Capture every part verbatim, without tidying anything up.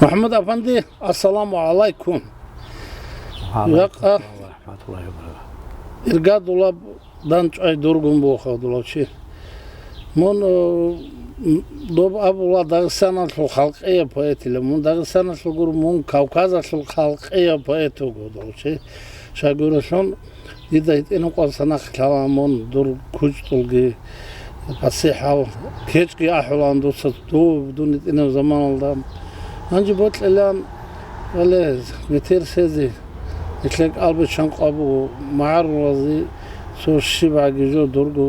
МухӀаммад Афанди, ассаламу гӀалайкум. Ва гӀалайкум ассалам ва рахӀматуллагьи ва баракатугь. Иргадулаб данчӀвай дургун бугоха дулав чи. Мун, э, м, доб абула Дагъистаналъул халкъияб поэтила. Мун Дагъистаналъул гуро, мун Кавказалъул халкъияб поэт вуго дулав чи. Щайгурелъул, дида гьитӀинаб къварцанахъ лъала мун, дур кучӀдулги пасихӀал кечӀги ахӀулаан дуца, дов дун гьитӀинаб заманалда. Гьанже бокьилаан, гьале, метер сези, нилъер кӀалбиччан къвабу магӀарулазе цо щибгӀаги жо дурго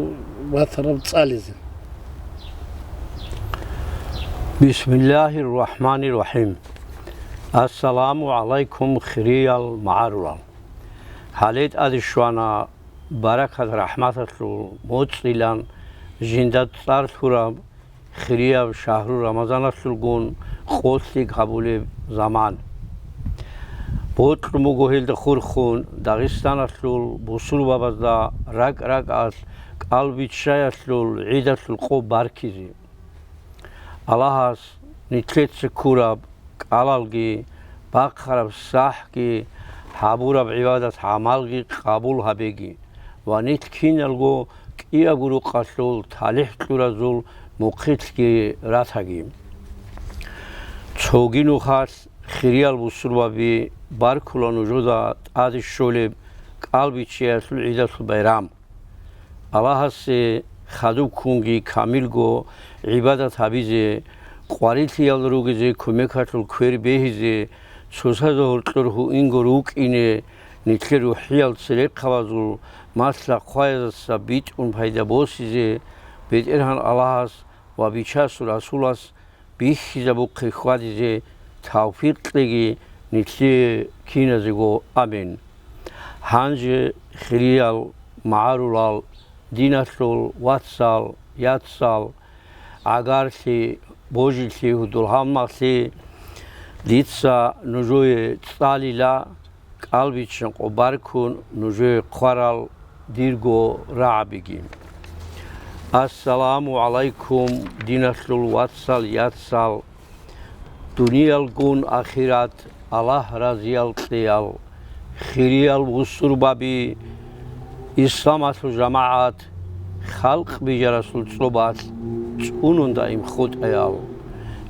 батараб цӀализе. Бисмиллагьир рахӀманир рахӀим. Ассаламу гӀалайкум, хириял магӀарулал! Гьале тӀаде щвана баракат-рахӀматалъул моцӀилан жинда цӀар лъураб хирияб шагьру Рамазаналъулгун къолъи гьабулеб заман. Бокьун буго гьелда хурхун Дагъистаналъул бусурбабазда ракӀ-ракӀалъ кӀалбиччаялъул гӀидалъул къо баркизе. Аллагьас нилъеца ккураб кӀалалги, бахъараб сахӀги, гьабураб гӀибадат-гӀамалги къабул гьабеги ва нилъ киналго кӀиябго рукъалъул талихӀ кьуразул мухъилъги ратаги. Цоги нухалъ, хириял бусурбаби, баркула нужеда тӀаде щолеб кӀалбиччаялъул гӀидалъул байрам. Аллагьасе хадуб ккунги камилго гӀибадат гьабизе, къварилъиялда ругезе кумекалъул квер бегьизе, цоцазда гьоркьор гьуинго рукӀине, нилъер рухӀиял церехъабазул малъа-хъваязаса битӀун пайда босизе, БетӀергьан Аллагьас ва Бичасул Расулас бихьизабухъе хьвадизе тавфикъ кьеги нилъее киназего. Амин. Гьанже, хириял магӀарулал, диналъул вацал, яцал, гӀагарлъи, божилъи, гьудул-гьалмагълъи, дица нужее цӀалила, кӀалбиччанкъо баркун нужее хъварал дирго рагӀабиги. Ассаламу гӀалайкум, диналъул вацал, яцал, дуниялгун ахират Аллагь разиял кьеял, хириял бусурбаби, исламалъул жамагӀат, халкъ бижарасул цӀобалъ цӀунун даим хутӀаял.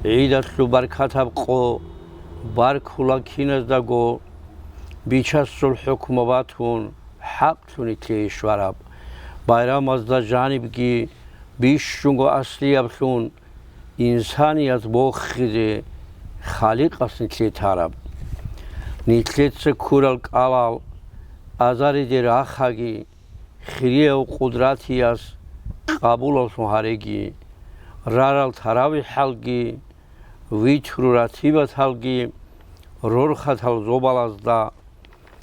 ГӀидалъул баркатаб къо баркула киназдаго, Бичасул хӀукму батун, хӀакълъун нилъее щвараб. Байрамазда жанибги бищунго аслияблъун, инсаният бохизе Халикъас нилъее тараб. Нилъеца ккурал кӀалал азариде рахаги, хирияв Къудратияс къабулалъун гьареги, рарал таравихӀалги, витру ратибаталги рорхатал зобалазда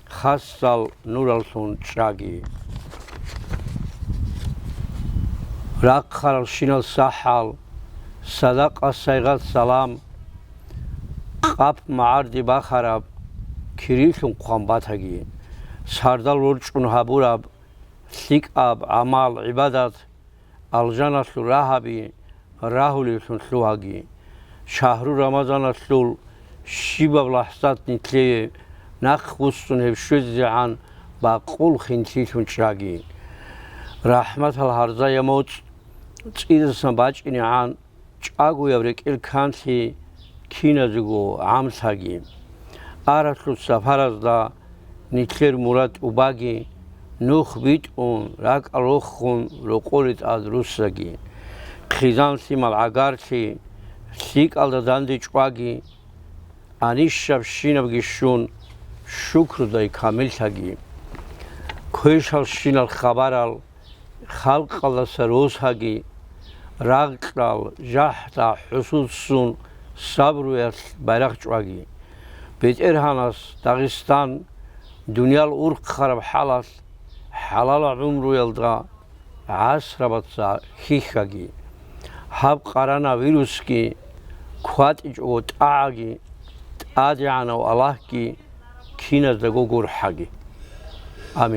хасал нураллъун чӀаги. Рахъаралщинал сахӀал, садакъа, сайгъат, салам, къаб магӀарде бахараб кирилъун хъван батаги, сардал рорчӀун гьабураб лъикӀаб гӀамал-гӀибадат алжаналъул рагьаби рагьулевлъун лъугьаги. Шагьру Рамазаналъул щибаб лахӀзат нилъее нахъ буссун гьеб щвезегӀан бакъул хинлъилъун чӀаги. РахӀматал гьарзая моцӀ цӀидасан бачӀинегӀан чӀагояб рекӀел канлъи киназего гӀамлъаги. Аралъул сапаразда нилъер мурад тӀубаги, нух битӀун, ракӀал рохун, рокъоре тӀад руссаги. Хъизан-лъимал гӀагарлъи лъикӀалда данде чӀваги, анищабщинабги щун, шукрудай камиллъаги. Квешалщинал хабарал халкъалдаса росаги, рагъкьал, жахӀда, хӀусудсун сабруялъ байрахъ чӀваги. БетӀергьанас Дагъистан дуниял урхъараб хӀалалъ, хӀалалаб гӀумруялда гӀасрабаца хьихьаги. Гьаб коронавирусги кватӀичӀого тӀагӀаги, ТӀадегӀанав Аллагьги киназдаго гурхӀаги. Амин.